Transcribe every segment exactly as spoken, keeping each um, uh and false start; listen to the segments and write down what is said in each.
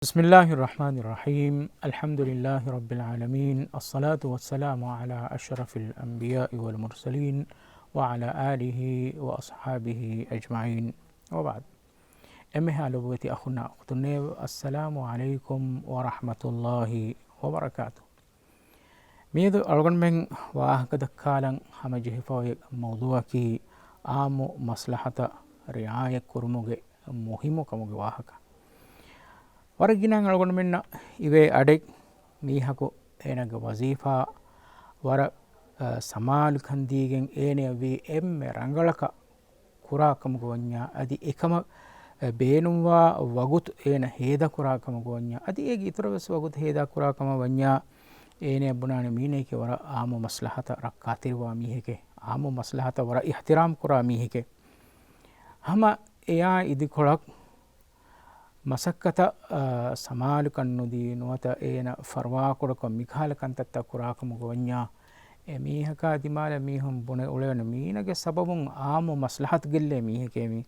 بسم الله الرحمن الرحيم. الحمد لله رب العالمين. الصلاة والسلام على أشرف الأنبياء والمرسلين وعلى آله وأصحابه أجمعين. وبعد. އެންމެހާ ލޮބުވެތި އަޚުންނާ އުޚުތުންނޭވެ، އައްސަލާމު ޢަލައިކުމް ވަރަޙްމަތުﷲި ވަބަރަކާތު. މިއަދު އަޅުގަނޑުމެން ވާހަކަ ދައްކާލަން ހަމަޖެހިފައި މައުޟޫޢަކީ އާއްމު މަސްލަހަތަށް ރިޢާޔަތް ކުރުމުގެ މުހިއްމުކަމުގެ ވާހަކަ. ވަރަށް ގިނަ އަޅުގަނޑުމެންނަށް އިވޭ އަޑެއް މީހަކު އޭނާގެ ވަޒީފާ ވަރަށް، އަ، ސަމާލުކަން ދީގެން އޭނަޔަށް ވީ އެންމެ ރަނގަޅަކަށް ކުރާ ކަމުގަ ވަންޏާ، އަދި އެކަމަށް ބޭނުންވާ ވަގުތު އޭނަ ހޭދަކުރާ ކަމުގަ ވަންޏާ، އަދި އޭގެ އިތުރަށް ވެސް ވަގުތު ހޭދާކުރާ ކަމަށް ވަންޏާ، އޭނަޔަށް ބުނާނެ މީނައަކީ ވަރަށް އާއްމު މަސްލަހަތަށް ރައްކާތެރިވާ މީހެކޭ، އާއްމު މަސްލަހަތަށް ވަރަށް އިޙްތިރާމް ކުރާ މީހެކޭ. ހަމަ އެއާ އިދިކޮޅަށް މަސައްކަތަށް، އާ، ސަމާލުކަން ނުދީ ނުވަތަ އޭނަ ފަރުވާކުޑަކޮށް މިކަހަލަ ކަންތައްތައް ކުރާކަމުގަ ވަންޏާ، އެ މީހަކާ ދިމާލަށް މީހުން ބުނެ އުޅެވެން މީނަގެ ސަބަބުން އާއްމު މަސްލަހަތު ގެއްލޭ މީހެކޭ މީ.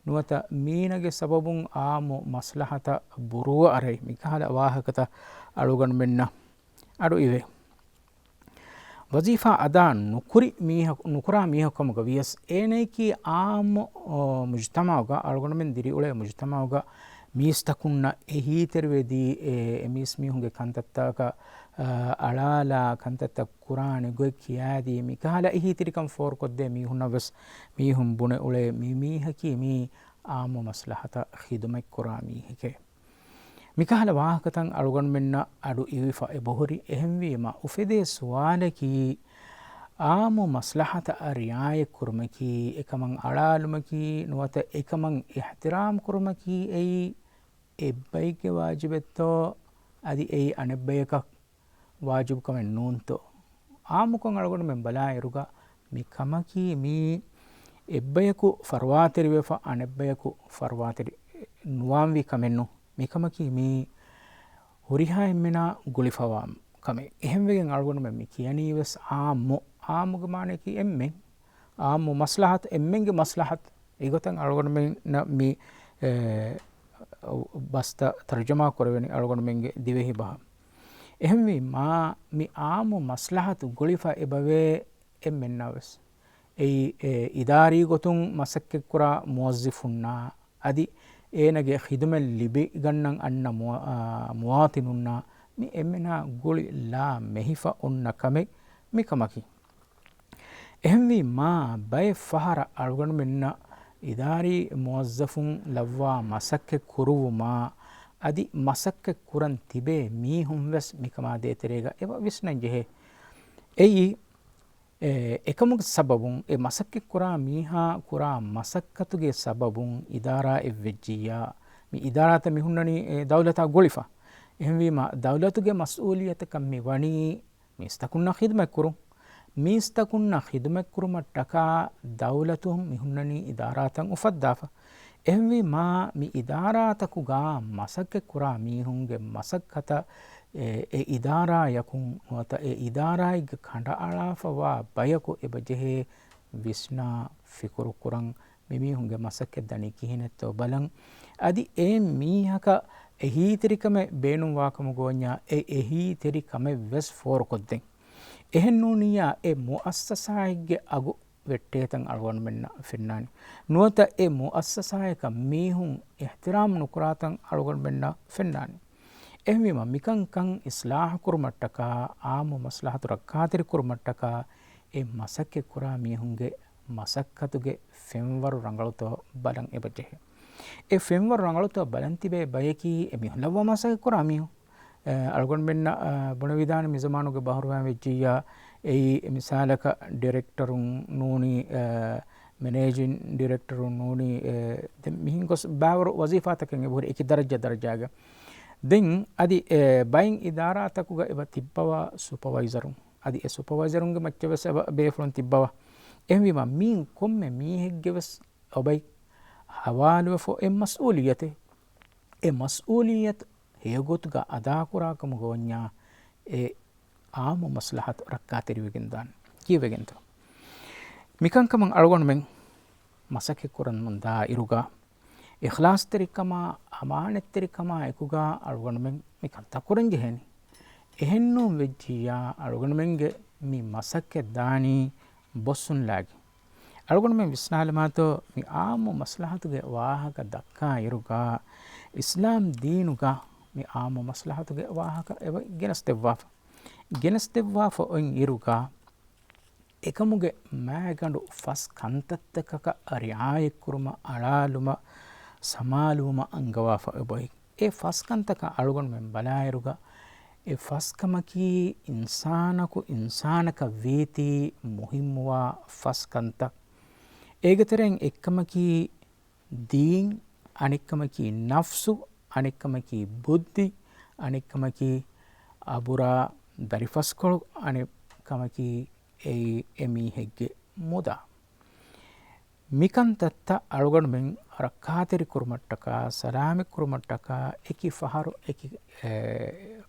ނުވަތަ މީނަގެ ސަބަބުން އާއްމު މަސްލަހަތަށް ބުރޫއަ އަރައި މިކަހަލަ ވާހަކަތައް އަޅުގަނޑުމެންނަށް އަޑު އިވޭ. ވަޒީފާ އަދާ ނުކުރި މީހަކު، ނުކުރާ މީހަކު ކަމުގަ ވިޔަސް، އޭނައަކީ އާއްމު، އޯ، މުޖުތަމަޢުގަ، އަޅުގަނޑުމެން ދިރިއުޅޭ މުޖުތަމަޢުގަ މީސްތަކުންނަށް އެހީތެރިވެދީ، އެ، އެ މީސްމީހުންގެ ކަންތައްތަކަށް، އަ، އަޅާލާ ކަންތައްތައް ކުރާނެ ގޮތް ކިޔާދީ، މިކަހަލަ އެހީތެރިކަން ފޯރުކޮށްދޭ މީހުންނަށް ވެސް މީހުން ބުނެ އުޅޭ މި މީހަކީ މީ އާއްމު މަސްލަހަތަށް ޚިދުމަތްކުރާ މީހެކޭ. މިކަހަލަ ވާހަކަތައް އަޅުގަނޑުމެންނަށް އަޑު އިވިފަ އެބަހުރި. އެހެންވީމަ، އުފެދޭ ސުވާލަކީ، އާއްމު މަސްލަހަތަށް ރިޢާޔަތް ކުރުމަކީ، އެކަމަށް އަޅާލުމަކީ، ނުވަތަ އެކަމަށް އިޙްތިރާމް ކުރުމަކީ އެއީ އެއްބައެއްގެ ވާޖިބެއްތޯ، އަދި އެއީ އަނެއްބަޔަކަށް ވާޖިބުކަމެއް ނޫންތޯ؟ އާއްމުކޮށް އަޅުގަނޑުމެން ބަލާއިރުގަ، މި ކަމަކީ މީ އެއްބަޔަކު ފަރުވާތެރިވެފަ އަނެއްބަޔަކު ފަރުވާތެރި ނުވާންވީ ކަމެއް ނޫން. މިކަމަކީ މީ ހުރިހާ އެންމެނާ ގުޅިފަވާ ކަމެއް. އެހެންވެގެން އަޅުގަނޑުމެން މި ކިޔަނީ ވެސް އާއްމު. އާއްމުގެ މާނައަކީ އެންމެން. އާއްމު މަސްލަހަތު، އެންމެންގެ މަސްލަހަތު. އެގޮތަށް އަޅުގަނޑުމެންނަށް މި، އެ، ބަސްތައް ތަރުޖަމާ ކުރެވެނީ އަޅުގަނޑުމެންގެ ދިވެހި ބަހަށް. އެހެންވީމާ، މި އާއްމު މަސްލަހަތު ގުޅިފަ އެބަވޭ އެންމެންނާ ވެސް. އެއީ، އެ، އިދާރީ ގޮތުން މަސައްކަތްކުރާ މުވައްޒިފުންނާ، އަދި އޭނަގެ ޚިދުމަތް ލިބިގަންނަން އަންނަ މުވަ-، އާ، މުވާތިނުންނާ، މި އެންމެނާ ގުޅި ލާ މެހިފަ އޮންނަ ކަމެއް މިކަމަކީ. އެހެންވީމާ، ބައެއް ފަހަރަށް އަޅުގަނޑުމެންނަށް އިދާރީ މުވައްޒަފުން ލައްވާ މަސައްކަތް ކުރުވުމާ، އަދި މަސައްކަތް ކުރަން ތިބޭ މީހުން ވެސް މިކަމާ ދޭތެރޭގަ އެބަ ވިސްނަން ޖެހޭ. އެއީ، އެ، އެކަމުގެ ސަބަބުން އެ މަސައްކަތް ކުރާ މީހާ ކުރާ މަސައްކަތުގެ ސަބަބުން އިދާރާއެއް ވެއްޖިއްޔާ، މި އިދާރާތައް މި ހުންނަނީ، އެ، ދައުލަތާ ގުޅިފަ. އެހެންވީމާ، ދައުލަތުގެ މަސްއޫލިއްޔަތަކަށް މި ވަނީ މީސްތަކުންނަށް ޚިދުމަތް ކުރުން. މީސްތަކުންނަށް ޚިދުމަތް ކުރުމަށްޓަކާ ދައުލަތު މި ހުންނަނީ އިދާރާތައް އުފައްދާފަ. އެހެންވީމާ، މި އިދާރާތަކުގަ މަސައްކަތް ކުރާ މީހުންގެ މަސައްކަތަށް އެ، އެ އިދާރާޔަކުން ނުވަތަ އެ އިދާރާއެއްގެ ކަނޑައަޅާފަވާ ބަޔަކު އެބަޖެހޭ ވިސްނާ ފިކުރު ކުރަން، މި މީހުންގެ މަސައްކަތް ދަނީ ކިހިނެއްތޯ ބަލަން. އަދި އެ މީހަކަށް އެހީތެރިކަމެއް ބޭނުންވާކަމުގަ ވަންޏާ، އެ އެހީތެރިކަމެއް ވެސް ފޯރުކޮށްދޭން. އެހެންނޫނިއްޔާ، އެ މުއައްސަސާއެއްގެ އަގު ވެއްޓޭތަން އަޅުގަނޑުމެންނަށް ފެންނާނެ. ނުވަތަ އެ މުއައްސަސާއަކަށް މީހުން އިޙްތިރާމް ނުކުރާތަން އަޅުގަނޑުމެންނަށް ފެންނާނެ. އެހެންވީމަ، މިކަންކަން އިޞްލާޙު ކުރުމަށްޓަކާ، އާއްމު މަސްލަހަތު ރައްކާތެރި ކުރުމަށްޓަކާ، އެ މަސައްކަތް ކުރާ މީހުންގެ މަސައްކަތުގެ ފެންވަރު ރަނގަޅުތޯ ބަލަން އެބަޖެހޭ. އެ ފެންވަރު ރަނގަޅުތޯ ބަލަން ތިބޭ ބަޔަކީ އެ މީހުން ލައްވާ މަސައްކަތް ކުރާ މީހުން. އަޅުގަނޑުމެންނަށް، އަ، ބުނެވިދާނެ މި ޒަމާނުގެ ބަހަރުވައިން ވެއްޖިއްޔާ، އެއީ މިސާލަކަށް ޑިރެކްޓަރުން ނޫނީ، އަ، މެނޭޖިން ޑިރެކްޓަރުން ނޫނީ، އެ، ދެން މިހެން ގޮސް ބާވަރު ވަޒީފާތަކެއް އެބަހުރި އެކި ދަރަޖަ ދަރަޖާގަ. ދެން އަދި، އެ، ބައެއް އިދާރާތަކުގަ އެބަ ތިއްބަވާ ސުޕަވައިޒަރުން. އަދި އެ ސުޕަވައިޒަރުންގެ މައްޗަށް ވެސް އެބަ ބޭފުޅުން ތިއްބަވާ. އެހެންވީމަ، މީން ކޮންމެ މީހެއްގެ ވެސް އޮބައި ހަވާލުވެފަ އެ މަސްއޫލިއްޔަތެއް. އެ މަސްއޫލިއްޔަތު ހެޔޮގޮތުގަ އަދާކުރާކަމުގަ ވަންޏާ އެ އާއްމު މަސްލަހަތު ރައްކާތެރިވެގެން ދާނެ. ކީއްވެގެންތޯ؟ މިކަންކަމަށް އަޅުގަނޑުމެން މަސައްކަތް ކުރަމުން ދާ އިރުގަ، އިޚްލާޞްތެރިކަމާ، އަމާނަތްތެރިކަމާ އެކުގަ އަޅުގަނޑުމެން މި ކަންތައް ކުރަން ޖެހޭނީ. އެހެންނޫން ވެއްޖިއްޔާ، އަޅުގަނޑުމެންގެ މި މަސައްކަތް ދާނީ ބޮއްސުންލާގެ. އަޅުގަނޑުމެން ވިސްނާލަމާތޯ، މި އާއްމު މަސްލަހަތުގެ ވާހަކަ ދައްކާ އިރުގަ، އިސްލާމް ދީނުގަ މި އާއްމު މަސްލަހަތުގެ ވާހަކަ އެބަ ގެނެސްދެއްވާފަ. ގެނެސްދެއްވާފަ އޮތް އިރުގަ، އެކަމުގެ މާގަނޑު ފަސް ކަންތައްތަކަކަށް ރިޢާޔަތްކުރުމަށް އަޅާލުމަށް ސަމާލުވުމަށް އަންގަވާފަ އެބައޮތް. އެ ފަސް ކަންތަކަށް އަޅުގަނޑުމެން ބަލާއިރުގަ، އެ ފަސް ކަމަކީ އިންސާނަކު އިންސާނަކަށް ވީތީ މުހިއްމުވާ ފަސް ކަންތައް. އޭގެ ތެރެއިން އެއްކަމަކީ ދީން، އަނެއްކަމަކީ ނަފްސު، އަނެއްކަމަކީ ބުއްދި، އަނެއްކަމަކީ އަބުރާ ދަރިފަސްކޮޅު، އަނެއްކަމަކީ އެއީ އެމީހެއްގެ މުދާ. މިކަންތައްތައް އަޅުގަނޑުމެން ރައްކާތެރިކުރުމަށްޓަކާ، ސަލާމަތްކުރުމަށްޓަކާ އެކި ފަހަރު އެކި، އެ،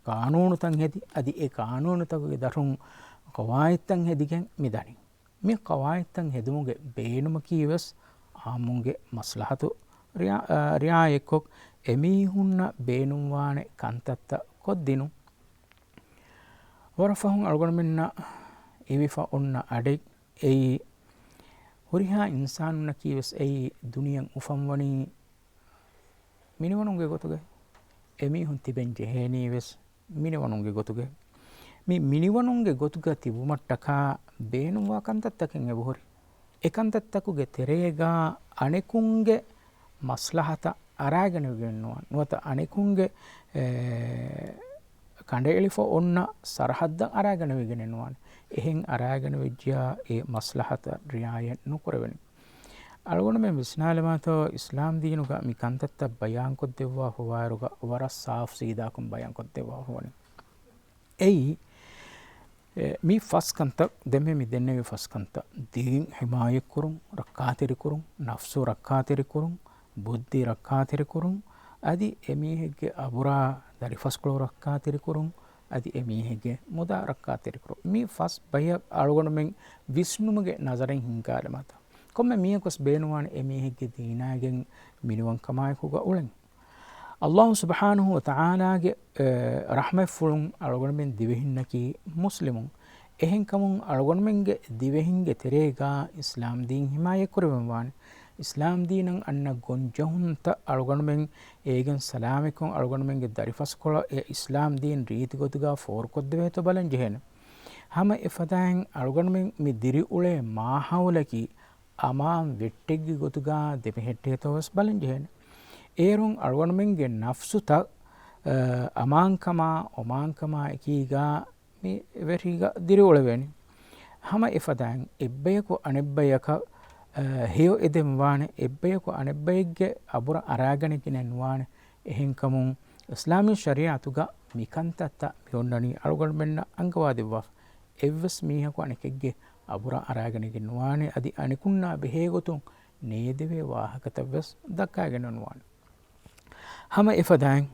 ޤާނޫނުތައް ހެދި، އަދި އެ ޤާނޫނުތަކުގެ ދަށުން ޤަވާޢިދުތައް ހެދިގެން މިދަނީ. މި ޤަވާޢިދުތައް ހެދުމުގެ ބޭނުމަކީ ވެސް އާއްމުންގެ މަސްލަހަތު ރިޢާ-، އަ، ރިޢާޔަތްކޮށް، އެމީހުންނަށް ބޭނުންވާނެ ކަންތައްތައް ކޮށްދިނުން. ވަރަށް ފަހުން އަޅުގަނޑުމެންނަށް އިވިފަ އޮންނަ އަޑެއް އެއީ، ހުރިހާ އިންސާނުންނަކީ ވެސް އެއީ ދުނިޔެއަށް އުފަންވަނީ މިނިވަނުންގެ ގޮތުގައި. އެމީހުން ތިބެން ޖެހޭނީ ވެސް މިނިވަނުންގެ ގޮތުގައި. މި މިނިވަނުންގެ ގޮތުގަ ތިބުމަށްޓަކާ ބޭނުންވާ ކަންތައްތަކެއް އެބަހުރި. އެ ކަންތައްތަކުގެ ތެރޭގަ އަނެކުންގެ މަސްލަހަތަށް އަރާގަނެވިގެން ނުވާނެ. ނުވަތަ އަނެކުންގެ، އެ، ކަނޑައެޅިފަ އޮންނަ ސަރަހައްދަށް އަރާގަނެވިގެނެއް ނުވާނެ. އެހެން އަރާގަނެވިއްޖެޔާ އެ މަސްލަހަތަށް ރިޢާޔަތް ނުކުރެވެނީ. އަޅުގަނޑުމެން ވިސްނާލަމާތޯ، އިސްލާމް ދީނުގަ މި ކަންތައްތައް ބަޔާންކޮށްދެއްވާފަވާއިރުގަ ވަރަށް ސާފު ސީދާކޮށް ބަޔާންކޮށްދެއްވާފަވަނީ. އެއީ، އެ، މި ފަސް ކަންތައް، ދެންމެ މި ދެންނެވި ފަސް ކަންތައް، ދީން ޙިމާޔަތްކުރުން، ރައްކާތެރިކުރުން، ނަފްސު ރައްކާތެރިކުރުން، ބުއްދި ރައްކާތެރިކުރުން، އަދި އެމީހެއްގެ އަބުރާ ދަރިފަސްކޮޅު ރައްކާތެރިކުރުން، އަދި އެމީހެއްގެ މުދާ ރައްކާތެރިކުރުން. މި ފަސް ބަޔަށް އަޅުގަނޑުމެން ވިސްނުމުގެ ނަޒަރެއް ހިންގާލަމާތޯ، ކޮންމެ މީހަކުވެސް ބޭނުންވާނެ އެމީހެއްގެ ދީނާގެން މިނިވަންކަމާއެކުގަ އުޅެން. ﷲ ސުބްޙާނަހޫ ވަތަޢާލާގެ، އެ، ރަޙްމަތްފުޅުން އަޅުގަނޑުމެން ދިވެހިންނަކީ މުސްލިމުން. އެހެންކަމުން އަޅުގަނޑުމެންގެ ދިވެހިންގެ ތެރޭގަ އިސްލާމް ދީން ޙިމާޔަތްކުރެވެން ވާނެ. އިސްލާމް ދީނަށް އަންނަ ގޮންޖެހުންތައް އަޅުގަނޑުމެން އޭގެން ސަލާމަތްކޮށް، އަޅުގަނޑުމެންގެ ދަރިފަސްކޮޅަށް އެ އިސްލާމް ދީން ރީތި ގޮތުގަ ފޯރުކޮށްދެވޭތޯ ބަލަން ޖެހޭނެ. ހަމަ އެފަދައިން އަޅުގަނޑުމެން މި ދިރިއުޅޭ މާހައުލަކީ އަމާން ވެއްޓެއްގެ ގޮތުގަ ދެމެހެއްޓޭތޯ ވެސް ބަލަން ޖެހޭނެ. އޭރުން އަޅުގަނޑުމެންގެ ނަފްސުތައް، އަ، އަމާންކަމާ، އޮމާންކަމާ އެކީގަ މި ވެރިގަ ދިރިއުޅެވޭނެ. ހަމަ އެފަދައިން އެއްބަޔަކު އަނެއްބަޔަކަށް، އަ، ހެޔޮ އެދެން ވާނެ، އެއްބަޔަކު އަނެއްބައެއްގެ އަބުރަށް އަރާގަނެގެނެއް ނުވާނެ. އެހެންކަމުން އިސްލާމީ ޝަރީޢަތުގަ މި ކަންތައްތައް މި އޮންނަނީ އަޅުގަނޑުމެންނަށް އަންގަވާދެއްވާފަ. އެއްވެސް މީހަކު އަނެކެއްގެ އަބުރަށް އަރާގަނެގެން ނުވާނެ، އަދި އަނެކުންނާ ބެހޭގޮތުން ނޭދެވޭ ވާހަކަތައްވެސް ދައްކާގެން ނުވާނެ. ހަމަ އެފަދައިން،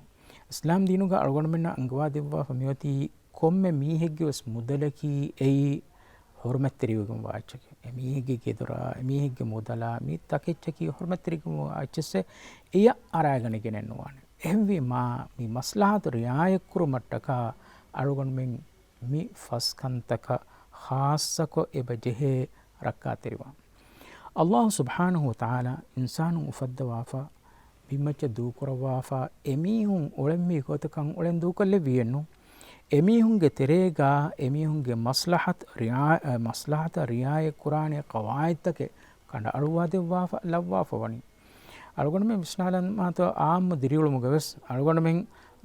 އިސްލާމް ދީނުގަ އަޅުގަނޑުމެންނަށް އަންގަވާދެއްވާފަ މިއޮތީ ކޮންމެ މީހެއްގެވެސް މުދަލަކީ އެއީ ހުރުމަތްތެރިވެގެން ވާ އެއްޗެކޭ. އެމީހެއްގެ ގެދޮރާ، އެމީހެއްގެ މުދަލާ، މި ތަކެއްޗަކީ ހުރުމަތްތެރިވެގެން ވާ އެއްޗެއްސޭ، އެޔަށް އަރާގަނެގެނެއް ނުވާނެ. އެހެންވީމާ، މި މަސްލަހަތު ރިޢާޔަތްކުރުމަށްޓަކާ އަޅުގަނޑުމެން މި ފަސް ކަންތަކަށް ޚާއްޞަކޮށް އެބަ ޖެހޭ ރައްކާތެރިވާން. ﷲ ސުބްޙާނަހޫ ވަތަޢާލާ އިންސާނުން އުފައްދަވާފަ، ބިންމައްޗަށް ދޫކުރައްވާފަ، އެމީހުން އުޅެންވީ ގޮތަކަށް އުޅެން ދޫކޮށްލެއްވިއެއްނު. އެމީހުންގެ ތެރޭގަ އެމީހުންގެ މަސްލަހަތު ރިޢާ-، އަ، މަސްލަހަތަށް ރިޢާޔަތް ކުރާނެ ޤަވާޢިދުތަކެއް ކަނޑައަޅުއްވާދެއްވާފަ، ލައްވާފަ ވަނީ. އަޅުގަނޑުމެން ވިސްނާލަން މާތޯ، އާއްމު ދިރިއުޅުމުގަ ވެސް އަޅުގަނޑުމެން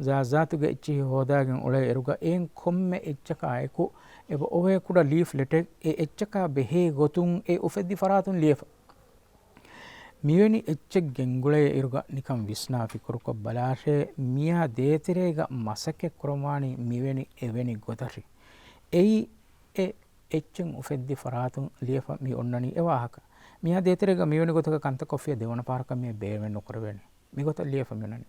ޒާތްޒާތުގެ އެއްޗިހި ހޯދާގެން އުޅޭ އިރުގަ އެއިން ކޮންމެ އެއްޗަކާ އެކު އެބަ އޮވޭ ކުޑަ ލީފްލެޓެއް އެ އެއްޗަކާ ބެހޭ ގޮތުން އެ އުފެއްދި ފަރާތުން ލިޔެފަ. މިވެނި އެއްޗެއް ގެންގުޅޭ އިރުގަ ނިކަން ވިސްނާ ފިކުރުކޮށް ބަލާށޭ، މިއާ ދޭތެރޭގަ މަސައްކަތް ކުރަންވާނީ މިވެނި އެވެނި ގޮތަށް. އެއީ އެ އެއްޗެއް އުފެއްދި ފަރާތުން ލިޔެފަ މި އޮންނަނީ އެ ވާހަކަ. މިއާ ދޭތެރޭގަ މިވެނި ގޮތަކަށް ކަންތައް ކޮށްފިޔާ ދެވަނަ ފަހަރަކަށް މިއަށް ބޭނުމެއް ނުކުރެވޭނެ. މިގޮތަށް ލިޔެފަ މިއޮންނަނީ.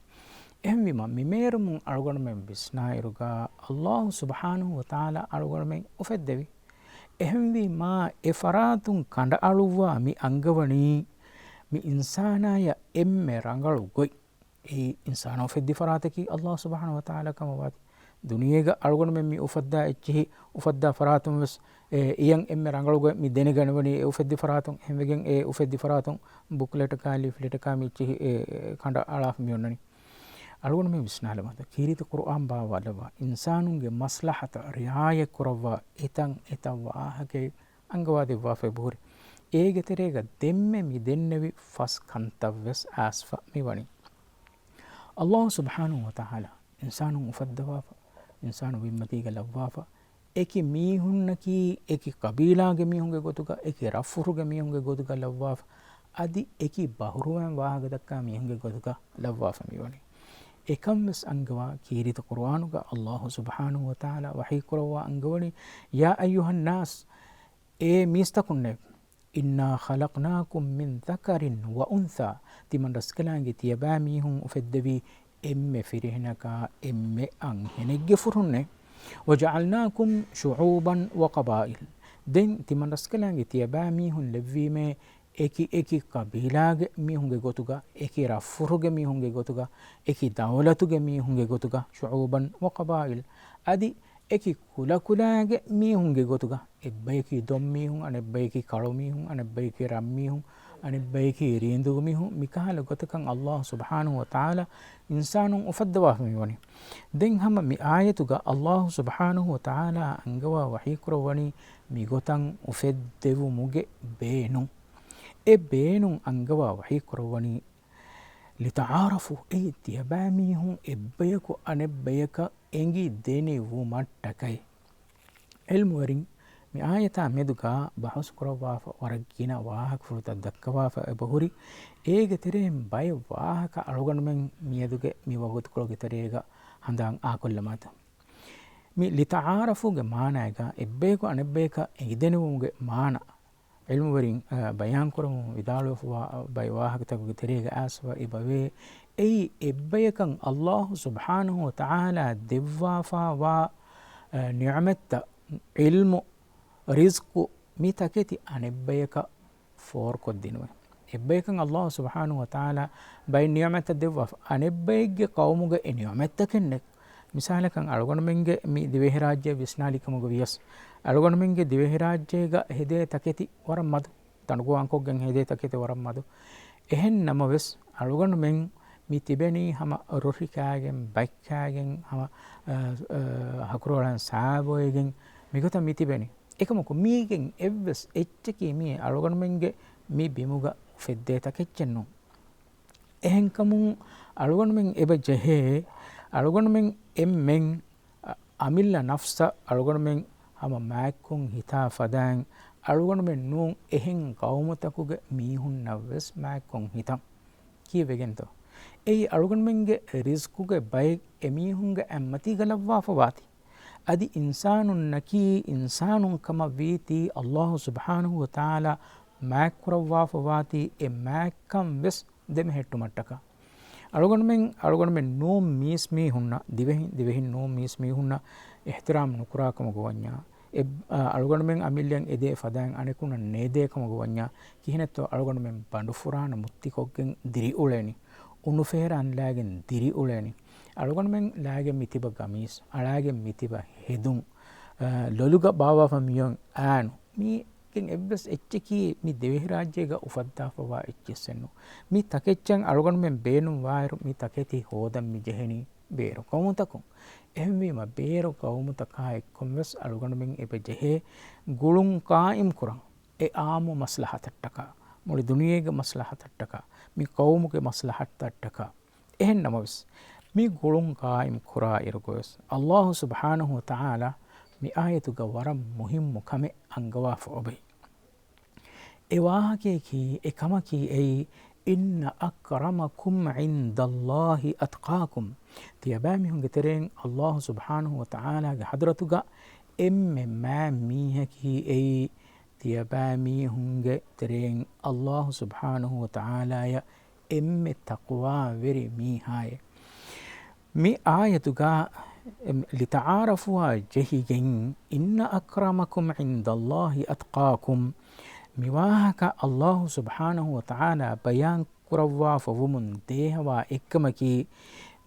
އެހެންވީމަ، މި މޭރުމުން އަޅުގަނޑުމެން ވިސްނާއިރުގަ، ﷲ ސުބްޙާނަހޫ ވަތަޢާލާ އަޅުގަނޑުމެން އުފެއްދެވި. އެހެންވީމާ، އެ ފަރާތުން ކަނޑައަޅުއްވާ މި އަންގަވަނީ، މި އިންސާނާޔަށް އެންމެ ރަނގަޅު ގޮތް، އެއީ އިންސާނާ އުފެއްދި ފަރާތަކީ ﷲ ސުބްޙާނަހޫ ވަތަޢާލާ ކަމަށް ވާތީ. ދުނިޔޭގަ އަޅުގަނޑުމެން މި އުފައްދާ އެއްޗިހި އުފައްދާ ފަރާތުން ވެސް އެ، އެޔަށް އެންމެ ރަނގަޅު ގޮތް މި ދެނެގަނެވެނީ އެ އުފެއްދި ފަރާތުން. އެހެންވެގެން އެ އުފެއްދި ފަރާތުން ބުކްލެޓަކާ ލީފްލެޓަކާ މި އެއްޗިހި އެ، އެ، ކަނޑައަޅާފަ މި އޮންނަނީ. އަޅުގަނޑުމެން ވިސްނާލަމާތަ، ކީރިތި ޤުރުއާން ބާވާލައްވާ، އިންސާނުންގެ މަސްލަހަތަށް ރިޢާޔަތް ކުރައްވާ އެތަން އެތައް ވާހަކައެއް އަންގަވާދެއްވާފައި ބުހުރި. އޭގެ ތެރޭގަ ދެންމެ މި ދެންނެވި ފަސް ކަންތައް ވެސް އައިސްފަ މި ވަނީ. ﷲ ސުބްޙާނަހޫ ވަތަޢާލާ އިންސާނުން އުފައްދަވާފަ، އިންސާނު ބިންމަތީގަ ލައްވާފަ، އެކި މީހުންނަކީ އެކި ޤަބީލާގެ މީހުންގެ ގޮތުގަ، އެކި ރަށްފުށުގެ މީހުންގެ ގޮތުގަ ލައްވާފަ، އަދި އެކި ބަހުރުވަން ވާހަކަ ދައްކާ މީހުންގެ ގޮތުގަ ލައްވާފަ މިވަނީ. އެކަން ވެސް އަންގަވާ ކީރިތި ޤުރުއާނުގަ ﷲ ސުބްޙާނަހޫ ވަތަޢާލާ ވަޙީ ކުރައްވާ އަންގަވަނީ، يا أيها الناس، އޭ މީސްތަކުންނޭ، إنا خلقناكم من ذكر وأنثى، ތިމަން ރަސްކަލާނގެ ތިޔަބައިމީހުން އުފެއްދެވީ އެންމެ ފިރިހެނަކާ އެންމެ އަންހެނެއްގެ ފުރުންނޭ. وجعلناكم شعوبا وقبائل، ދެން ތިމަން ރަސްކަލާނގެ ތިޔަބައިމީހުން ލެއްވީމޭ އެކި އެކި ޤަބީލާގެ މީހުންގެ ގޮތުގަ، އެކި ރަށްފުށުގެ މީހުންގެ ގޮތުގަ، އެކި ދައުލަތުގެ މީހުންގެ ގޮތުގަ، شعوبا وقبائل، އަދި އެކި ކުލަކުލާގެ މީހުންގެ ގޮތުގަ، އެއްބަޔަކީ ދޮންމީހުން، އަނެއްބަޔަކީ ކަޅުމީހުން، އަނެއްބަޔަކީ ރަށްމީހުން، އަނެއްބަޔަކީ ރީނދޫ މީހުން، މިކަހަލަ ގޮތަކަށް ﷲ ސުބްޙާނަހޫ ވަތަޢާލާ އިންސާނުން އުފައްދަވާފަ މިވަނީ. ދެން ހަމަ މި އާޔަތުގަ ﷲ ސުބްޙާނަހޫ ވަތަޢާލާ އަންގަވާ ވަޙީކުރައްވަނީ މިގޮތަށް އުފެއްދެވުމުގެ ބޭނުން. އެ ބޭނުން އަންގަވާ ވަޙީކުރައްވަނީ، لتعارفوا، އެއީ ތިޔަބައިމީހުން އެއްބަޔަކު އަނެއްބަޔަކަށް އެނގި ދެނިވުމަށްޓަކައި. ޢިލްމުވެރިން މި އާޔަތާ މެދުގަ ބަހުސް ކުރައްވާފަ ވަރަށް ގިނަ ވާހަކަފުޅުތައް ދައްކަވާފަ އެބަހުރި. އޭގެ ތެރެއިން ބައެއް ވާހަކަ އަޅުގަނޑުމެން މިއަދުގެ މި ވަގުތުކޮޅުގެ ތެރޭގަ ހަނދާން އާކޮށްލަމާތަ. މި ލިތަޢާރަފުގެ މާނައިގަ އެއްބަޔަކު އަނެއްބަޔަކަށް އެނގިދެނިވުމުގެ މާނަ ޢިލްމުވެރިން، އަ، ބަޔާންކުރަމުން ވިދާޅުވެފަވާ ބައެއް ވާހަކަތަކުގެ ތެރޭގަ އައިސްފަ އެބަވޭ. އެއީ އެއްބަޔަކަށް ﷲ ސުބްޙާނަހޫ ވަތަޢާލާ ދެއްވާފަވާ، އަ، ނިޢުމަތްތައް، ޢިލްމު، ރިޒްޤު، މި ތަކެތި އަނެއްބަޔަކަށް ފޯރުކޮށްދިނުމެއް. އެއްބަޔަކަށް ﷲ ސުބްޙާނަހޫ ވަތަޢާލާ ބައެއް ނިޢުމަތްތައް ދެއްވާފަ، އަނެއްބައެއްގެ ޤައުމުގަ އެ ނިޢުމަތްތަކެއް ނެތް. މިސާލަކަށް، އަޅުގަނޑުމެންގެ މި ދިވެހިރާއްޖެ ވިސްނާލި ކަމުގަ ވިޔަސް، އަޅުގަނޑުމެންގެ ދިވެހިރާއްޖޭގަ ހެދޭ ތަކެތި ވަރަށް މަދު. ތަނޑުގޮވާންކޮށްގެން ހެދޭ ތަކެތި ވަރަށް މަދު. އެހެން ނަމަވެސް، އަޅުގަނޑުމެން މި ތިބެނީ ހަމަ ރުހިކާގެން، ބަތްކާގެން، ހަމަ، އަ، އަ، ހަކުރުއަޅަން ސާބޮއިގެން މިގޮތަށް މި ތިބެނީ. އެކަމަކު، މީގެން އެއްވެސް އެއްޗަކީ މީ އަޅުގަނޑުމެންގެ މި ބިމުގަ އުފެއްދޭ ތަކެއްޗެއް ނޫން. އެހެންކަމުން އަޅުގަނޑުމެން އެބަ ޖެހޭ، އަޅުގަނޑުމެން އެންމެން އަ-، އަމިއްލަ ނަފްސަށް އަޅުގަނޑުމެން ހަމަ މާތްކޮށް ހިތާ ފަދައިން، އަޅުގަނޑުމެން ނޫން އެހެން ޤައުމުތަކުގެ މީހުންނަށްވެސް މާތްކޮށް ހިތަން. ކީއްވެގެންތޯ؟ އެއީ އަޅުގަނޑުމެންގެ ރިޒްޤުގެ ބައެއް އެމީހުންގެ އަތްމަތީގަ ލައްވާފަވާތީ. އަދި އިންސާނުންނަކީ އިންސާނުން ކަމަށް ވީތީ، ﷲ ސުބްޙާނަހޫ ވަތަޢާލާ މާތްކުރައްވާފަވާތީ އެ މާތްކަން ވެސް ދެމެހެއްޓުމަށްޓަކާ. އަޅުގަނޑުމެން، އަޅުގަނޑުމެން ނޫން މީސްމީހުންނަށް، ދިވެހި-، ދިވެހިން ނޫން މީސްމީހުންނަށް އިޙްތިރާމް ނުކުރާ ކަމުގަ ވަންޏާ، އެ-، އަ، އަޅުގަނޑުމެން އަމިއްލައަށް އެދޭ ފަދައިން އަނެކުންނަށް ނޭދޭ ކަމުގަ ވަންޏާ، ކިހިނެއްތޯ އަޅުގަނޑުމެން ބަނޑުފުރާނަ މުއްތިކޮށްގެން ދިރިއުޅޭނީ، އުނުފޭރާން ލާގެން ދިރިއުޅޭނީ. އަޅުގަނޑުމެން ލާގެން މި ތިބަ ގަމީސް، އަޅާގެން މި ތިބަ ހެދުން، އަ، ލޮލުގަ ބާވާފަ މިއޮތް އާނު، މީ ގެން އެއްވެސް އެއްޗަކީ މި ދިވެހިރާއްޖޭގަ އުފައްދާފަވާ އެއްޗެއްސެއްނު. މި ތަކެއްޗަށް އަޅުގަނޑުމެން ބޭނުންވާއިރު، މި ތަކެތި ހޯދަން މި ޖެހެނީ ބޭރު ޤައުމުތަކުން. އެހެންވީމަ، ބޭރު ޤައުމުތަކާ އެއްކޮށްވެސް އަޅުގަނޑުމެން އެބަ ޖެހޭ ގުޅުން ޤާއިމް ކުރަން، އެ އާއްމު މަސްލަހަތަށްޓަކާ، މުޅި ދުނިޔޭގެ މަސްލަހަތަށްޓަކާ، މި ޤައުމުގެ މަސްލަހަތަށްޓަކާ. އެހެން ނަމަވެސް، މި ގުޅުން ޤާއިމް ކުރާ އިރުގަވެސް، ﷲ ސުބްޙާނަހޫ ވަތަޢާލާ މި އާޔަތުގަ ވަރަށް މުހިއްމު ކަމެއް އަންގަވާފަ އޮވޭ. އެ ވާހަކަޔަކީ، އެ ކަމަކީ އެއީ، إن أكرمكم عند الله أتقاكم. ތިޔަބައިމީހުންގެ ތެރެއިން ﷲ ސުބްޙާނަހޫ ވަތަޢާލާގެ ޙަޟްރަތުގަ އެންމެ މާތް މީހަކީ އެއީ، ތިޔަބައިމީހުންގެ ތެރެއިން ﷲ ސުބްޙާނަހޫ ވަތަޢާލާޔަށް އެންމެ ތަޤްވާވެރި މީހާއޭ. މި އާޔަތުގަ، އެ، لتعارفوا ޖެހިގެން، إن أكرمكم عند الله أتقاكم، މިވާހަކަ އައްލާހު ސުބްޙާނަހު ވަތަޢާލާ ބަޔާން ކުރައްވާފަ ވުމުން ދޭހަވާ އެއްކަމަކީ،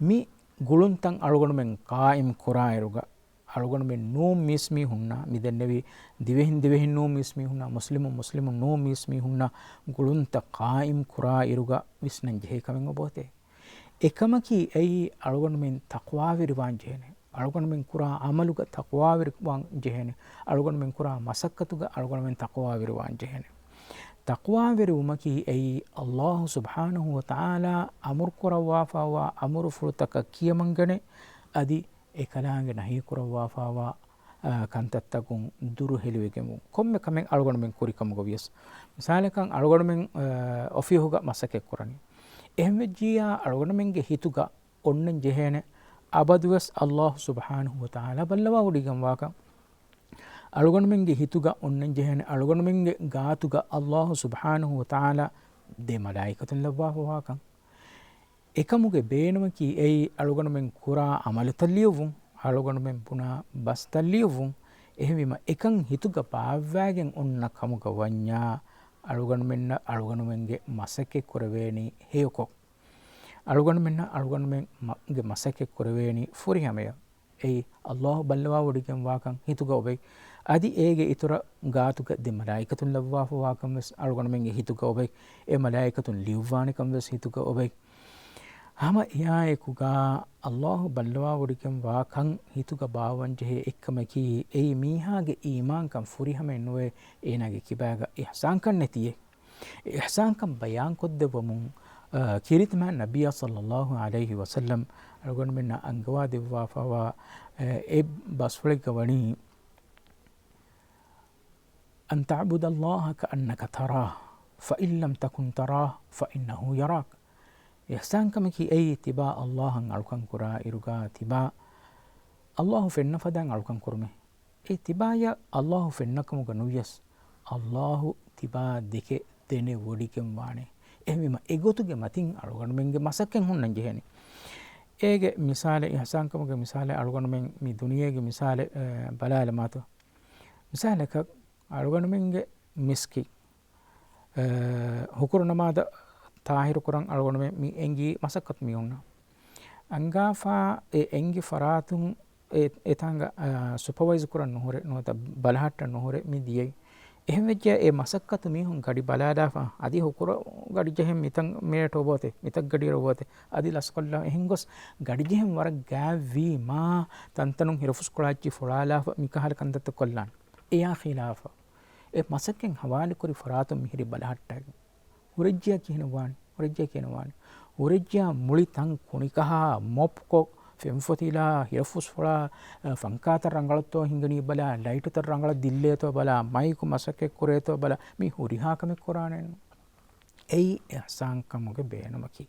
މި ގުޅުންތައް އަޅުގަނޑުމެން ޤާއިމް ކުރާއިރުގަ، އަޅުގަނޑުމެން ނޫން މީސްމީހުންނާ، މި ދެންނެވި ދިވެހިން ދިވެހިން ނޫން މީސްމީހުންނާ، މުސްލިމުން މުސްލިމުން ނޫން މީސްމީހުންނާ ގުޅުންތައް ޤާއިމް ކުރާއިރުގަ ވިސްނަން ޖެހޭ ކަމެއް އޮބޯތޭ؟ އެކަމަކީ އެއީ އަޅުގަނޑުމެން ތަޤްވާވެރިވާން ޖެހޭނެ. އަޅުގަނޑުމެން ކުރާ ޢަމަލުގަ ތަޤްވާވެރިވާން ޖެހޭނެ. އަޅުގަނޑުމެން ކުރާ މަސައްކަތުގަ އަޅުގަނޑުމެން ތަޤްވާވެރިވާން ޖެހޭނެ. ތަޤްވާވެރިވުމަކީ އެއީ އައްލާހު ސުބްޙާނަހު ވަތަޢާލާ އަމުރު ކުރައްވާފައިވާ އަމުރުފުޅުތަކަށް ކިޔަމަންގަނެ، އަދި އެކަލާނގެ ނަހީ ކުރައްވާފައިވާ، އާ، ކަންތައްތަކުން ދުރުހެލިވެގެންވުން. ކޮންމެ ކަމެއް އަޅުގަނޑުމެން ކުރި ކަމުގަ ވިޔަސް. މިސާލަކަށް އަޅުގަނޑުމެން، އާ، އޮފީހުގަ މަސައްކަތް ކުރަނީ. އެހެންވެއްޖިއްޔާ އަޅުގަނޑުމެންގެ ހިތުގަ އޮންނަން ޖެހޭނެ، އަބަދުވެސް އައްލާހު ސުބްޙާނަހު ވަތަޢާލާ ބައްލަވާވޮޑިގެންވާކަން. އަޅުގަނޑުމެންގެ ހިތުގަ އޮންނަން ޖެހޭނެ، އަޅުގަނޑުމެންގެ ގާތުގަ އައްލާހު ސުބްޙާނަހު ވަތަޢާލާ ދެ މަލާއިކަތުން ލައްވާފަވާކަން. އެކަމުގެ ބޭނުމަކީ އެއީ އަޅުގަނޑުމެން ކުރާ ޢަމަލުތައް ލިޔުއްވުން، އަޅުގަނޑުމެން ބުނާ ބަސްތައް ލިޔުއްވުން. އެހެންވީމަ އެކަން ހިތުގަ ބާއްވާގެން އޮންނަ ކަމުގަ ވަންޏާ، އަޅުގަނޑުމެންނަށް އަޅުގަނޑުމެންގެ މަސައްކަތް ކުރެވޭނީ ހެޔޮކޮށް. އަޅުގަނޑުމެންނަށް އަޅުގަނޑުމެން މަ-، ގެ މަސައްކަތް ކުރެވޭނީ ފުރިހަމަޔަށް. އެއީ، އައްލާހު ބައްލަވާވޮޑިގެންވާކަން ހިތުގަ އޮވެ. އަދި އޭގެ އިތުރަށް ގާތުގަ ދެ މަލާއިކަތުން ލައްވާފަވާކަން ވެސް އަޅުގަނޑުމެންގެ ހިތުގަ އޮވެ. އެ މަލާއިކަތުން ލިޔުއްވާނެކަން ވެސް ހިތުގަ އޮވެ. ހަމަ އެއާއެކުގަ އައްލާހު ބައްލަވާވޮޑިގެންވާކަން ހިތުގަ ބާއްވަންޖެހޭ އެއްކަމަކީ، އެއީ މީހާގެ އީމާންކަން ފުރިހަމައެއް ނުވެ، އޭނާގެ ކިބާގަ އިޙްސާންކަން ނެތިއެއް. އިޙްސާންކަން ބަޔާންކޮށްދެއްވަމުން، އަ، ކީރިތި މާތް ނަބިއްޔާ ޞައްލައްލާހު ޢަލައިހި ވަސައްލަމް އަޅުގަނޑުމެންނަށް އަންގަވާ ދެއްވާފައިވާ، އެ، އެއް ބަސްފުޅެއްގަ ވަނީ، أن تعبد الله كأنك تراه، فإن لم تكن تراه، فإنه يراك. އިޙްސާންކަމަކީ އެއީ ތިބާ އައްލާހަށް އަޅުކަން ކުރާ އިރުގަ ތިބާ އައްލާހު ފެންނަ ފަދައިން އަޅުކަން ކުރުމޭ. އެ ތިބާޔަށް އައްލާހު ފެންނަކަމުގަ ނުވިޔަސް، އައްލާހު ތިބާ ދެކެ ދެނެ ވޮޑިގެން ވާނެ. އެހެންވީމަ، އެގޮތުގެ މަތިން އަޅުގަނޑުމެންގެ މަސައްކަތް ހުންނަން ޖެހޭނެ. އޭގެ މިސާލެއް، އިޙްސާންކަމުގެ މިސާލެއް، އަޅުގަނޑުމެން މި ދުނިޔޭގެ މިސާލެއް، އެ، ބަލާލަމާތޯ. މިސާލަކަށް، އަޅުގަނޑުމެންގެ މިސްކިތް، އެ، ހުކުރު ނަމާދަށް ތާހިރު ކުރަން އަޅުގަނޑުމެން މި އެނގި މަސައްކަތު މީހުންނަށް. އަންގާފާ އެ އެނގި ފަރާތުން އެ، އެތާނގަ، އާ، ސުޕަވައިޒް ކުރަން ނުހުރެ، ނުވަތަ ބަލަހައްޓަން ނުހުރެ މި ދިޔައީ. އެހެންވެއްޖެ އެ މަސައްކަތު މީހުން ގަޑި ބަލާލާފަ، އަދި ހުކުރު ގަޑި ޖެހެން މިތަން މޭޓް އޮބޯތެ، މިތައް ގަޑިއަށް އޮބޯތެ، އަދި ލަސްކޮށްލާ އެހެން ގޮސް ގަޑި ޖެހެން ވަރަށް ގާތްވީމާ، ތަންތަނުން ހިރަފުސްކޮޅާއްޗި ފޮޅާލާފަ، މިކަހަލަ ކަންތައްތައް ކޮށްލާނެ. އެޔާ ޚިލާފަށް، އެ މަސައްކަތް ހަވާލުކުރި ފަރާތުން މިހިރީ ބަލަހައްޓައިގެން. ހުރެއްޖިޔާ ކިހިނެއް ވާނެ؟ ހުރެއްޖިޔާ ކިހިނެއް ވާނެ؟ ހުރެއްޖިޔާ މުޅި ތަން ކުނިކަހާ، މޮޕްކޮށް، ފެންފޮތިލާ، ހިރަފުސްފޮޅާ، އަ، ފަންކާތައް ރަނގަޅަށްތޯ ހިނގަނީ ބަލާ، ލައިޓުތައް ރަނގަޅަށް ދިއްލޭތޯ ބަލާ، މައިކު މަސައްކަތް ކުރޭތޯ ބަލާ، މި ހުރިހާ ކަމެއް ކުރާނެއްނު. އެއީ އިޙްސާންކަމުގެ ބޭނުމަކީ.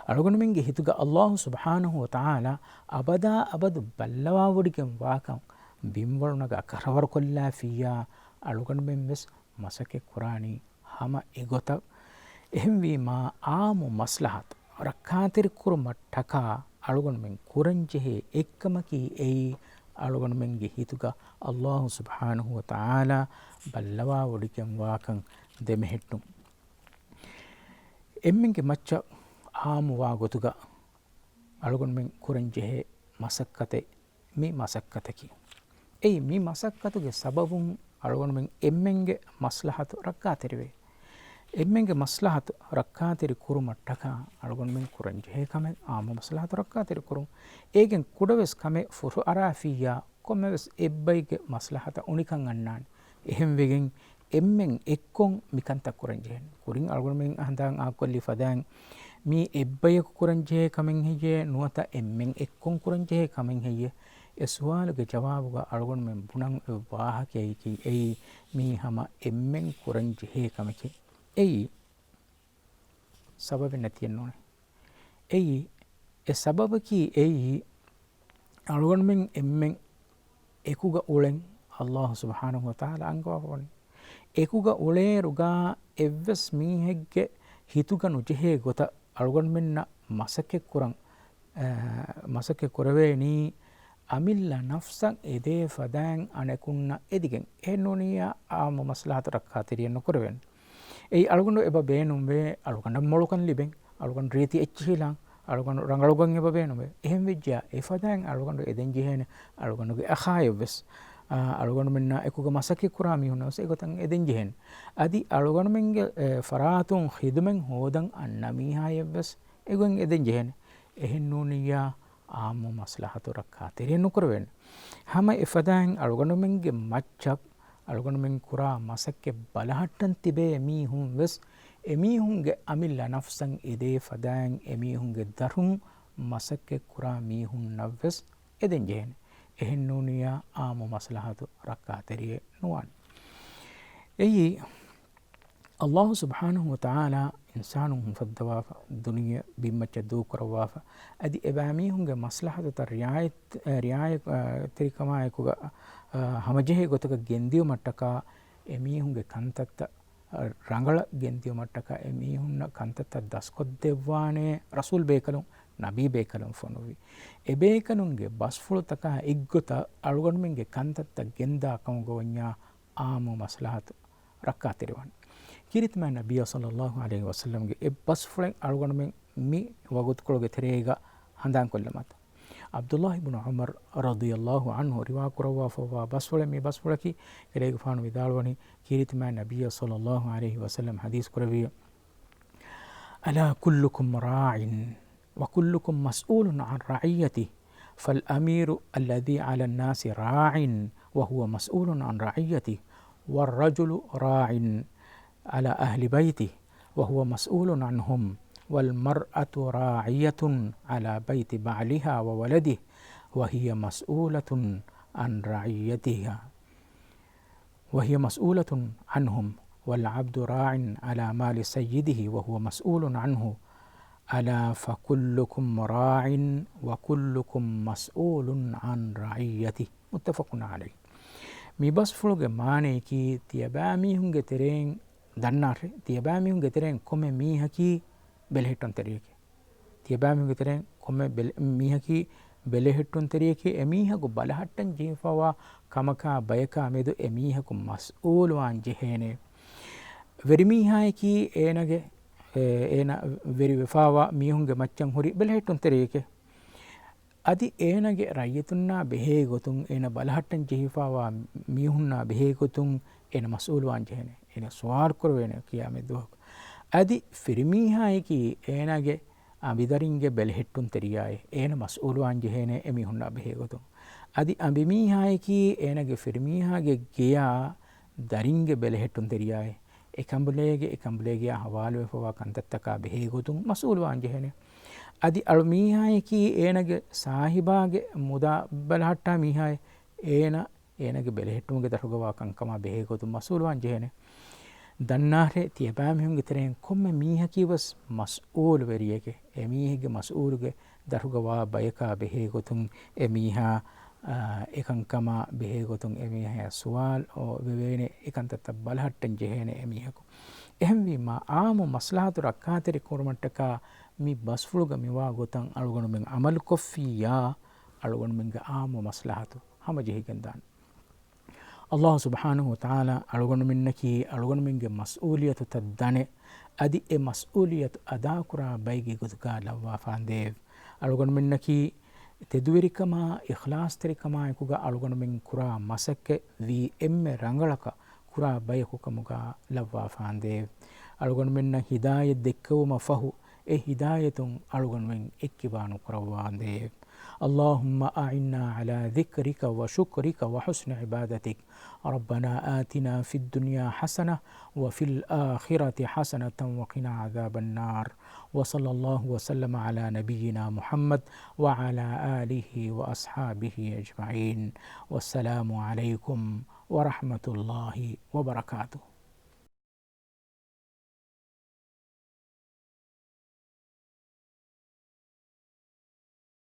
އަޅުގަނޑުމެންގެ ހިތުގަ އައްލާހު ސުބްޙާނަހު ވަތަޢާލާ އަބަދާ އަބަދު ބައްލަވާވޮޑިގެން ވާކަން ބިންވަޅު ނަގާ ކަށަވަރުކޮށްލާފިއްޔާ، އަޅުގަނޑުމެން ވެސް މަސައްކަތް ކުރާނީ ހަމަ އެގޮތަށް. އެހެންވީމާ، ޢާއްމު މަސްލަހަތު ރައްކާތެރިކުރުމަށްޓަކާ އަޅުގަނޑުމެން ކުރަންޖެހޭ އެއްކަމަކީ އެއީ، އަޅުގަނޑުމެންގެ ހިތުގަ އައްލާހު ސުބްޙާނަހު ވަތަޢާލާ ބައްލަވާވޮޑިގެންވާކަން ދެމެހެއްޓުން. އެންމެންގެ މައްޗަށް ޢާއްމުވާ ގޮތުގަ އަޅުގަނޑުމެން ކުރަންޖެހޭ މަސައްކަތެއް މި މަސައްކަތަކީ. އެއީ، މި މަސައްކަތުގެ ސަބަބުން އަޅުގަނޑުމެން އެންމެންގެ މަސްލަހަތު ރައްކާތެރިވޭ. އެންމެންގެ މަސްލަހަތު ރައްކާތެރި ކުރުމަށްޓަކާ އަޅުގަނޑުމެން ކުރަންޖެހޭ ކަމެއް ޢާއްމު މަސްލަހަތު ރައްކާތެރި ކުރުން. އޭގެން ކުޑަވެސް ކަމެއް ފުށުއަރާފިއްޔާ، ކޮންމެވެސް އެއްބައެއްގެ މަސްލަހަތަށް އުނިކަން އަންނާނެ. އެހެންވެގެން އެންމެން އެއްކޮށް މިކަންތައް ކުރަންޖެހޭނެ. ކުރިން އަޅުގަނޑުމެން ހަނދާން އާކޮށްލި ފަދައިން، މީ އެއްބަޔަކު ކުރަންޖެހޭ ކަމެއް ހެއްޔޭ، ނުވަތަ އެންމެން އެއްކޮށް ކުރަންޖެހޭ ކަމެއް ހެއްޔޭ؟ އެ ސުވާލުގެ ޖަވާބުގަ އަޅުގަނޑުމެން ބުނަން އޮތް ވާހަކައަކީ އެއީ، މީ ހަމަ އެންމެން ކުރަންޖެހޭ ކަމެކޭ. އެއީ، ސަބަބެއް ނެތިއެއްނޫނޭ. އެއީ، އެ ސަބަބަކީ އެއީ، އަޅުގަނޑުމެން އެންމެން އެކުގަ އުޅެން އައްލާހު ސުބްޙާނަހު ވަތަޢާލާ އަންގަވާފަވަނީ. އެކުގަ އުޅޭއިރުގަ އެއްވެސް މީހެއްގެ ހިތުގަ ނުޖެހޭ ގޮތަށް އަޅުގަނޑުމެންނަށް މަސައްކަތްކުރަން، އަ، މަސައްކަތް ކުރެވޭނީ، އަމިއްލަ ނަފްސަށް އެދޭ ފަދައިން އަނެކުންނަށް އެދިގެން. އެހެންނޫނިއްޔާ އާއްމު މަސްލަހަތު ރައްކާތެރިއެއް ނުކުރެވޭނެ. އެއީ އަޅުގަނޑު އެބަ ބޭނުންވޭ، އަޅުގަނޑަށް މޮޅުކަން ލިބެން، އަޅުގަނޑު ރީތި އެއްޗިހިލާން، އަޅުގަނޑު ރަނގަޅުކަން އެބަ ބޭނުންވޭ. އެހެންވެއްޖެޔާ އެފަދައިން އަޅުގަނޑު އެދެން ޖެހޭނެ އަޅުގަނޑުގެ އަޚާއެއްވެސް، އާ، އަޅުގަނޑުމެންނާ އެކުގަ މަސައްކަތްކުރާ މީހުންނަށްވެސް އެގޮތަށް އެދެން ޖެހޭނެ. އަދި އަޅުގަނޑުމެންގެ، އެ، ފަރާތުން ޚިދުމަތް ހޯދަން އަންނަ މީހާއެއްވެސް އެގޮތް އެދެން ޖެހޭނެ. އެހެންނޫނިއްޔާ އާއްމު މަސްލަހަތު ރައްކާތެރިއެއް ނުކުރެވޭނެ. ހަމަ އެފަދައިން އަޅުގަނޑުމެންގެ މައްޗަށް އަޅުގަނޑުމެން ކުރާ މަސައްކަތް ބަލަހައްޓަން ތިބޭ މީހުން ވެސް، އެމީހުންގެ އަމިއްލަ ނަފްސަށް އެދޭ ފަދައިން އެމީހުންގެ ދަށުން މަސައްކަތް ކުރާ މީހުންނަށް ވެސް އެދެން ޖެހޭނެ. އެހެންނޫނިއްޔާ އާއްމު މަސްލަހަތު ރައްކާތެރިއެއް ނުވާނެ. އެއީ، އައްލާހު ސުބްޙާނަހު ވަތަޢާލާ އިންސާނުން އުފައްދަވާފަ، ދުނިޔެ ބިންމައްޗަށް ދޫކުރައްވާފަ، އަދި އެބައިމީހުންގެ މަސްލަހަތުތައް ރިޢާޔަތް، ރިޢާޔަތްތެރިކަމާއެކުގަ، އަ، ހަމަޖެހޭ ގޮތަކަށް ގެންދިޔުމަށްޓަކާ، އެމީހުންގެ ކަންތައްތައް ރަނގަޅަށް ގެންދިޔުމަށްޓަކާ، އެމީހުންނަށް ކަންތައްތައް ދަސްކޮށްދެއްވާނޭ ރަސޫލް ބޭކަލުން، ނަބީ ބޭކަލުން ފޮނުއްވި. އެބޭކަލުންގެ ބަސްފުޅުތަކާ އެއްގޮތަށް އަޅުގަނޑުމެންގެ ކަންތައްތައް ގެންދާ ކަމުގަ ވަންޏާ އާއްމު މަސްލަހަތު ރައްކާތެރިވާނެ. ކީރިތި މާތް ނަބިއްޔާ ޞައްލައްލާހު ޢަލައިހި ވަސައްލަމްގެ އެއްބަސްފުޅެއް އަޅުގަނޑުމެން މި ވަގުތުކޮޅުގެ ތެރޭގަ ހަނދާންކޮށްލަމާތަ. ޢަބްދުއްލާހި ބުނު ޢުމަރު ރަޟިޔައްލާހު ޢަންހު ރިވާ ކުރައްވާފައިވާ ބަސްފުޅެއް މި ބަސްފުޅަކީ، ތެރޭގެފާނު ވިދާޅުވަނީ، ކީރިތި މާތް ނަބިއްޔާ ޞައްލައްލާހު ޢަލައިހި ވަސައްލަމް ޙަދީޘް ކުރެއްވި، ألا كلكم راع وكلكم مسؤول عن رعيته، فالأمير الذي على الناس راع وهو مسؤول عن رعيته، والرجل راع على أهل بيته وهو مسؤول عنهم، والمرأة راعية على بيت بعلها وولده وهي مسؤولة عن رعيتها. وهي مسؤولة عنهم، والعبد راع على مال سيده وهو مسؤول عنه، ألا فكلكم راع وكلكم مسؤول عن رعيته. متفق عليه. މި ބަސްފުޅުގެ މާނަޔަކީ، ތިޔަބައިމީހުންގެ ތެރެއިން، ދަންނާށެ، ތިޔަބައިމީހުންގެ ތެރެއިން ކޮންމެ މީހަކީ ބެލެހެއްޓުންތެރިއެކޭ. ތިޔަބައިމީހުންގެ ތެރެއިން ކޮންމެ ބެލެ-، މީހަކީ ބެލެހެއްޓުންތެރިއެކޭ. އެމީހަކު ބަލަހައްޓަން ޖެހިފައިވާ ކަމަކާ ބަޔަކާ މެދު އެމީހަކު މަސްއޫލުވާން ޖެހޭނެ. ވެރިމީހާޔަކީ އޭނަގެ، އޭ، އޭނަ ވެރިވެފައިވާ މީހުންގެ މައްޗަށް ހުރި ބެލެހެއްޓުންތެރިއެކޭ. އަދި އޭނަގެ ރައްޔިތުންނާ ބެހޭގޮތުން، އޭނަ ބަލަހައްޓަން ޖެހިފައިވާ މީހުންނާ ބެހޭގޮތުން އޭނަ މަސްއޫލުވާން ޖެހޭނެ. އޭނަ ސުވާލު ކުރެވޭނެ ޤިޔާމަތް ދުވަހު. އަދި ފިރިމީހާޔަކީ އޭނާގެ އަނބިދަރިންގެ ބެލެހެއްޓުންތެރިޔާއޭ، އޭނަ މަސްއޫލުވާން ޖެހޭނެ އެމީހުންނާ ބެހޭގޮތުން. އަދި އަނބިމީހާޔަކީ އޭނަގެ ފިރިމީހާގެ ގެޔާ ދަރިންގެ ބެލެހެއްޓުންތެރިޔާއޭ، އެކަނބުލޭގެ، އެކަނބުލޭގެޔާ ހަވާލުވެފައިވާ ކަންތައްތަކާ ބެހޭގޮތުން މަސްއޫލުވާން ޖެހޭނެ. އަދި އަޅު މީހާޔަކީ އޭނަގެ ސާހިބާގެ މުދާ ބަލަހައްޓާ މީހާއޭ، އޭނަ އޭނަގެ ބެލެހެއްޓުމުގެ ދަށުގަވާ ކަންކަމާ ބެހޭގޮތުން މަސްއޫލުވާން ޖެހޭނެ. ދަންނާށޭ، ތިޔަބައިމީހުންގެ ތެރެއިން ކޮންމެ މީހަކީވެސް މަސްއޫލުވެރިއެކޭ. އެމީހެއްގެ މަސްއޫލުގެ ދަށުގަވާ ބަޔަކާ ބެހޭގޮތުން އެމީހާ، އާ، އެކަންކަމާ ބެހޭގޮތުން އެމީހާޔަށް ސުވާލު ވެވޭނެ، އެކަންތައްތައް ބަލަހައްޓަން ޖެހޭނެ އެމީހަކު. އެހެންވީމާ، އާއްމު މަސްލަހަތު ރައްކާތެރި ކުރުމަށްޓަކާ މި ބަސްފުޅުގަ މިވާ ގޮތަށް އަޅުގަނޑުމެން ޢަމަލުކޮށްފިއްޔާ، އަޅުގަނޑުމެންގެ އާއްމު މަސްލަހަތު ހަމަޖެހިގެންދާނެ. އައްލާހު ސުބްޙާނަހު ވަތަޢާލާ އަޅުގަނޑުމެންނަކީ އަޅުގަނޑުމެންގެ މަސްއޫލިއްޔަތުތައް ދަނެ، އަދި އެ މަސްއޫލިއްޔަތު އަދާކުރާ ބައެއްގެ ގޮތުގަ ލައްވާފާނދޭވެ. އަޅުގަނޑުމެންނަކީ ތެދުވެރިކަމާ، އިޚްލާޞްތެރިކަމާއެކުގަ އަޅުގަނޑުމެން ކުރާ މަސައްކަތް ވީ އެންމެ ރަނގަޅަކަށް ކުރާ ބަޔަކު ކަމުގަ ލައްވާފާނދޭވެ. އަޅުގަނޑުމެންނަށް ހިދާޔަތް ދެއްކެވުމަށް ފަހު، އެ ހިދާޔަތުން އަޅުގަނޑުމެން އެއްކިބާ ނުކުރައްވާނދޭވެ. اللهم أعنا على ذكرك وشكرك وحسن عبادتك. ربنا آتنا في الدنيا حسنة وفي الآخرة حسنة وقنا عذاب النار. وصلى الله وسلم على نبينا محمد وعلى آله وأصحابه أجمعين. والسلام عليكم ورحمة الله وبركاته.